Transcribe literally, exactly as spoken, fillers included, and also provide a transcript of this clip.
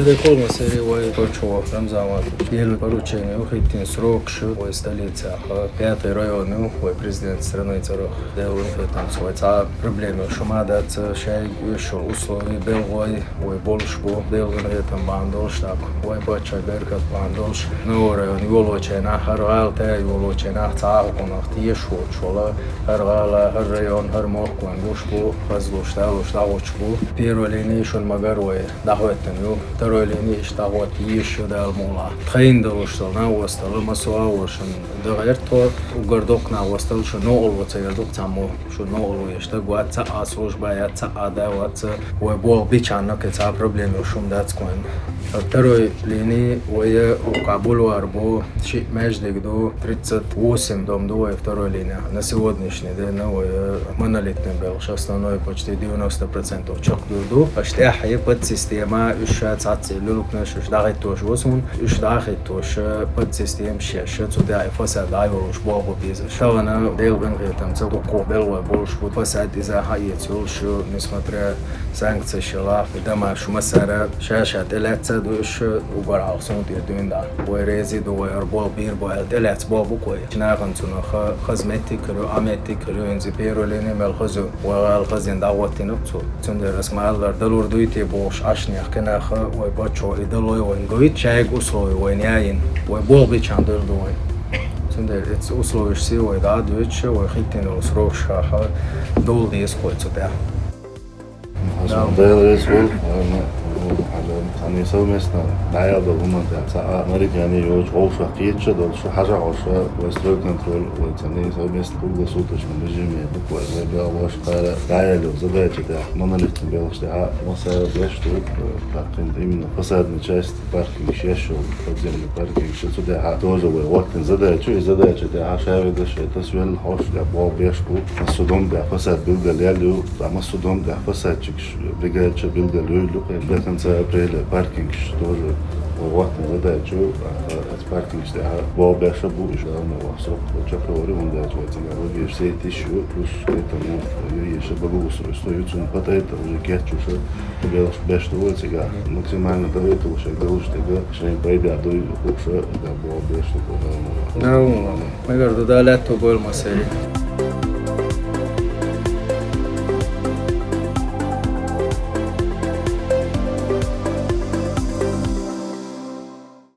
Деколма сери вай почо Рамзан Ватович. Делу поручение, хиттин срок шу вай столицаха. Пятый район, вай президент страны царах. Делу хетам свой ца проблема шумадаца шай шу условия белгой, вай больш бу делган хетам бандолш так. Вай бача беркат бандолш. Ну, район йолочайна, хар гал та йолочайна, ца хукунах тиеш вочвала. Хар гала, хар район, хар мохкван буш бу, хазлуш, талуш, дагуч бу. Первой линии шун магар вай дахветтен ю. Второй линии иш дахват еш ю дал мула. Тхайн далуш дал на востала, масуа вошен. Дагерто, угардок на востал, шу но олвоца ярдок цаму. Шу но олвоеш да гуаца, а служба яца, а да ваца. Вай бол бичанна ке ца проблема шум дацкоин. Второй линии вай у Кабулу арбу, ши междик ду, тридцать восемь дом ду вай второй линия. На сегодняшний день, ну, вай монолитный был, ш основной почти девяносто процентов чек ду. Почти ахи подсистема, уша цаци люлукна, уш дахи тош восун, уш дахи тош подсистем, ше, ше цуда и фасад ай волуш богу пиза. Шавана делган хетам, ца уко белгой болуш бу фасад иза хаец йолуш, несмотря санкция шела, и дома шумасара, ша, ша, телеца душ, угар алхсун тир дюнда. Вай рези ду, вай арбол бир бу, эл телец бол бу кой. Чинаган цуна ха, хазметти кюрю, аметти кюрю, инзи первой линии мел хазу, вай ал хазин да вот инук цу. Цунде расмаллар далур дуйти бош, ашнях кенаха, вай бачо и далой вай дуйт, чайг условий вай няйин, вай бол бичан дыр ду вай. Цунде эц условиш си вай да дуйт, вай хиттин ол срок шаха, дул дис кой цутя. Дал рез бол, ана, ана, ана, совместно, даял да уман да, ца, а, марик яни йоч, гол ша киетча дол, шу хажа гол ша, вай строй контроль, вай цани совместно круглосуточно режиме, буквально, вай бел ваш кара, даял задача да, монолитный бел шта, а, масса беш тут, так, именно фасадная часть, паркинг, шешо, подземный паркинг, шо цуда, а, тоже вай, вот, задача, и задача да, а, шаве да, шо, это свел, хош, да, бол беш бу, а судом да, фасад был да, лялю, а, ма судом да, фасадчик, бригадча билгал юйлу, до конца апреля паркинг тоже ватна задачу, а, а, паркинг, а, бо беша буш, да, ну, срок, чакрори, он да, чего цена, вот, все тысячу, плюс это, ну, ещё благоустройство, и цун потайта уже кетчуша, белаш беш того, цега, максимально давай, то уже, да, уж, да, шей, пойда, да, и кукша, да, бо беш того, да, ну. Да, ну, наверное, да, лето был масери.